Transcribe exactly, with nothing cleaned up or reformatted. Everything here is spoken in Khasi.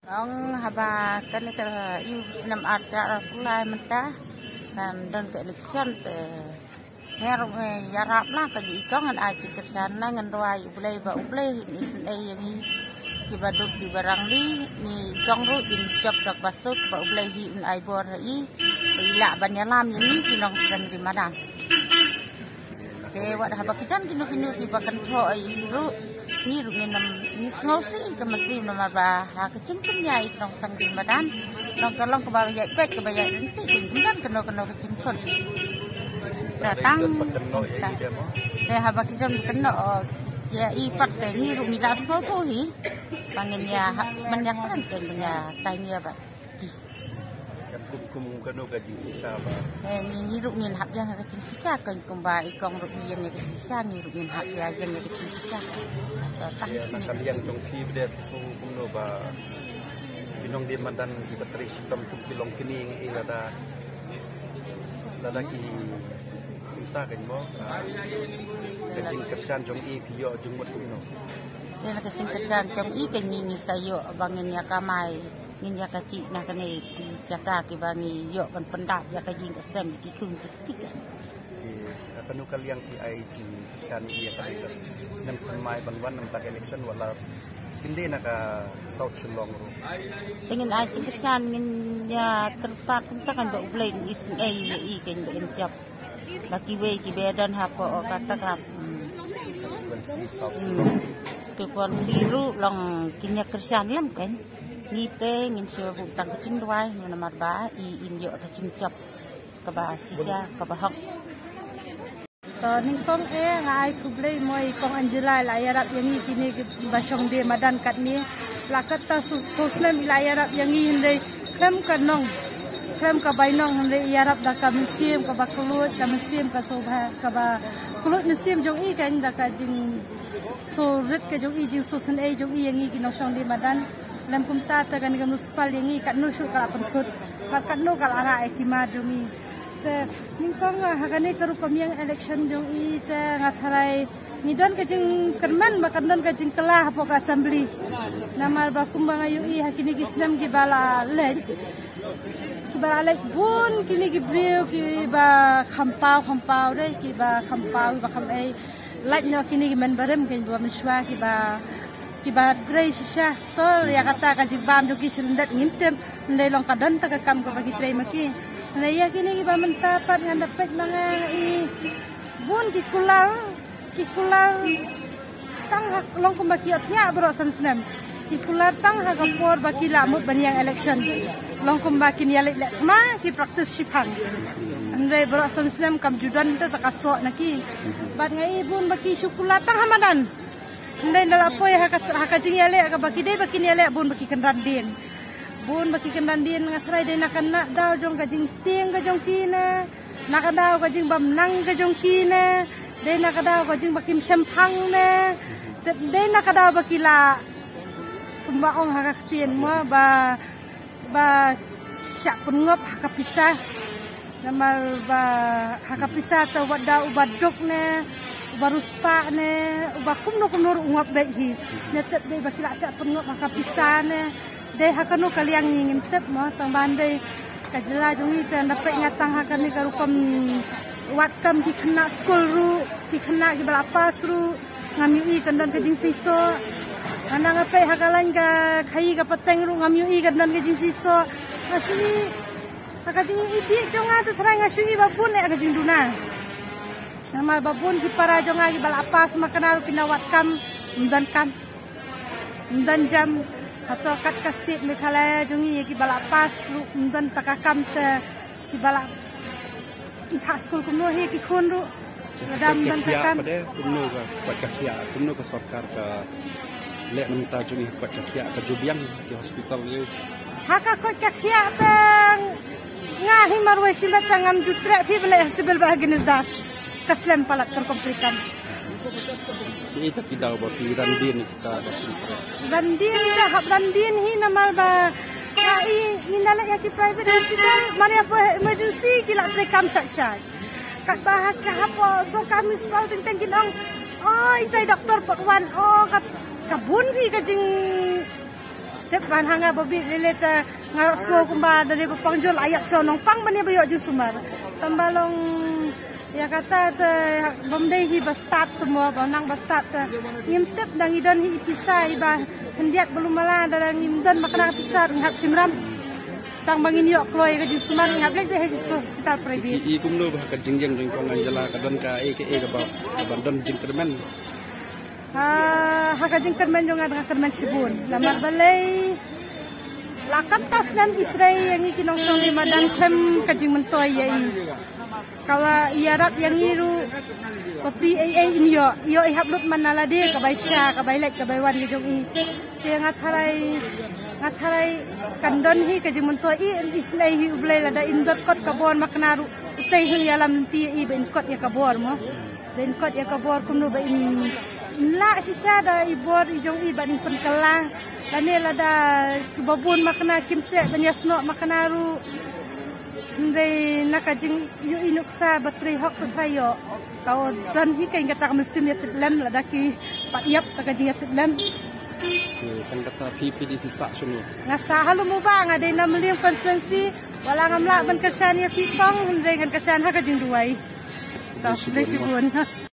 Ong haba kane ka ïa u snem ar hajar arphew lai mynta, kan don ka election te. Nga ruh nga ïarap la ka jingkong, ngan ai jingkyrshan la, ngan duwai U Blei ba U Blei un isynei ïa ngi kiba duk kiba rangli, ngi kong ruh ngin jop da kaba suk, ba U Blei hi un ai bor ha i ba i lah ban ïalam ïa ngi ki nongshong ri madan. Te wat haba ki don kino kino kiba kynthoh ïa i ruh, ngi ruh ngin ym, ngi sngewsih ka mynsiem namar ba ha ka jingpynïaid nongshong ri madan, long ka long kaba ïaid beit kaba ïaid ryntih, ym don kano kano ka jingthut. Te tang te haba ki don kynnoh ïa i pat te ngi ruh ngi la sngewthuh hi ba ngin ïa hap ban ïa kren, ban ïa tai ïa ba. Kan kum kum kano ka jingshisha ba. Eh, ngi, ngi ruh ngin hap ïa ka jingshisha, kan kumba i kong ruh i ïeng ïa ka jingshisha, ngi ruh ngin hap ïa ïeng ïa ka jingshisha. To tang ïa na ni ka liang jong phi ba dei phi sngew kumno ba ki nongdie madan kiba trei shitom kum ki long kine ngi lada, lada ki kumta kan mo, ah, ka jingkyrshan jong i phi ïoh jingmut kumno. Ïa na ka jingkyrshan jong i kan ngi, ngi sa ïoh ba ngin ïa kamai, ngin ïa ka jih na kane ki jaka kiba ngi ïoh ban pyndap ïa ka jingkyrshan ki khun ki kti kan. Ki, ah, kano ka liang phi ai jingkyrshan ïa ka snem kynmaw ban wan na ka election wat la kin dei na ka South Shillong ruh. Te ngin ai jingkyrshan, ngin ïa kyrpad kumta kan ba U Blei un isynei ïa i kan ba in jop. Ba kiwei kiba don hapoh kata ka, hmm, constituency ruh long kin ïa kyrshan lem kan. Ngi te ngin shu buh tang ka jingduwai namar ba i in ïoh ka jingjop kaba shisha kaba hok. To nyngkong eh nga ai khublei mo i kong Angela la ïarap ïa ngi kine kiba shong die madan katne. La katta shu snem i la ïarap ïa ngi hynrei khlem ka nong, khlem ka bainong hynrei i ïarap da ka mynsiem kaba kylluid, ka mynsiem ka sngewbha, kaba kylluid mynsiem jong i kan da ka jingsngewrit ka jong i, jingsngewsynei jong i ïa ngi ki nongshong die madan. Lem kumta te kane ka municipal ïa ngi katno shuh ka la pynkut, bad katno ka la rah ïa ki mar jong ngi. Te nyngkong ha kane ka rukom ïeng election jong i te nga tharai ngi don ka jingkyrmen ba kan don ka jingkylla hapoh ka assembly. Namar ba kumba nga ïohi ha kine ki snem kiba la leit, kiba la leit bun kine ki briew kiba kham paw kham paw de, kiba kham paw kiba kham ei. Lait noh kine ki member em, kine ba mynshuwa kiba, kiba trei shisha. To ïa kata ka jingbam jong ki shi lyndet ngim tip. Hynrei long ka don ta ka kam kaba ki trei ma ki. Hynrei ïa kine kiba mynta pat ngan da peit ma nga i bun ki kular, ki kular tang ha long kumba ki ïohthiah baroh san snem. Ki kular tang ha ka por ba ki la mut ban ïeng election. Long kumba kin ïaleit leh thma, ki practice shiphang. Hynrei baroh san snem kam ju don te ta ka soh na ki. Bad nga i bun ba ki shu kular tang ha madan. Hynrei na la poi ha ka, ha ka jingïaleh kaba ki dei ba kin ïaleh bun ba ki kynran dien. Bun ba ki kynran dien nga tharai dei na ka nat daw jong ka jingtieng ka jong ki ne. Na ka daw ka jingbym nang ka jong ki ne, dei na ka daw ka jingba kim shemphang ne, dei na ka daw ba ki la, kumba ong ha ka ktien mo ba, ba shah pynngop ha ka pisa. Namar ba ha ka pisa te wat da uba duk ne, uba riewspah ne, uba kumno kumno ruh u ngop beit hi. Ne tep dei ba ki la shah pynngop ha ka pisa ne. Dei ha kano ka liang ngi ngim tip mo, tang ban dei ka jylla jong ngi te nda peit nga tang ha kane ka rukom wad kam ki khynnah skul ruh, ki khynnah kiba la pass ruh ngam ïohi kan don ka jingseisoh. Nga nang peit ha ka lain ka khaii ka pateng ruh ngam ïohi kan don ka jingseisoh. Nga shu i ha ka jingïohi bieit jong nga te tharai nga shu i ba bun eh ka jingduna. Namar ba bun ki para jong nga kiba la pass ma kane ruh ki na wad kam, ym don kam. Ym don jam, hato kat ka state Meghalaya jong ngi kiba la pass ruh ym don ta ka kam te kiba la phah skul kumno hi ki khun ruh. Lada ym don ta ka kam. Kumno ka, ka khiah, kumno ka sorkar ka leh mynta jong ngi ka khiah ka ju biang ki hospital ngi. Ha ka koit ka khiah te nga hi marwei shimet te ngam ju treh phi ba leh hospital ba ha Ganesh Das. Ka slem palat ka rukom treikam. Ki ita ki daw ba ki randien kita ba ki. Randien kita hap randien hi namar ba ka i ngi na leh ïa ki private hospital mar ïa poi emergency ki la treikam shait shait. Katba ha ka hapoh sorkar municipal teng teng kin ong, oh, ita i doktor pat wan, oh, ka, ka bun hi ka jing Tip ban hanga ba bit lele ta nga sngew kumba da dei ba pang jol ayak so nong pang bane ba ïoh jingsumar. Tamba long ïa kata te bym dei hi ba start te mo ba nang ba start te. Ngim tip da ngi don hi pisa iba hyndiat ba lumala da ngim don makna pisa ngi hap simram. Tang ba ngin ïoh kloi ka jingsumar ngi hap leit beit ha jingsumar hospital private. I kumno ba ka jingjeng jong kong Angela ka don ka e ka e ka ba ka ba don jingkyrmen. Ha, ha ka jingkyrmen jong nga da ka kyrmen shibun. Lamar balei la kam tas nem i trei ïa ngi ki nongshong ri madan khlem ka jingmyntoi ïa i. Ka ba ïarap ïa ngi ruh ba phi ei ei in ïoh ïoh i hap lut man na lade ka bai sha ka bai leit ka bai wan ïa jong i. Te nga tharai nga tharai kan don hi ka jingmyntoi i in isnei hi u Blei lada in dot kot ka bor makna ruh u tei hil ïalam ti ïa i ba in kot ïa ka bor mo. Ba in kot ïa ka bor kumno ba in in lah shisha da i bor i jong i ba in pynkylla. Lane lada kiba bun makna kim treh ban ïasnoh makna ruh. Hynrei na ka jingïohi nuksa ba trei hok ka trai ïoh. Ka don hi ka ïing kata ka mynsiem ïa titlem lada ki pat ïap ta ka jingïatitlem. Tang kata phi phi dei phi sah shano? Nga sah ha Lum U Bah, nga dei na Mylliem constituency. Wala ngam lah ban kyrshan ïa phi kong hynrei ngan kyrshan ha ka jingduwai. Khublei shibun.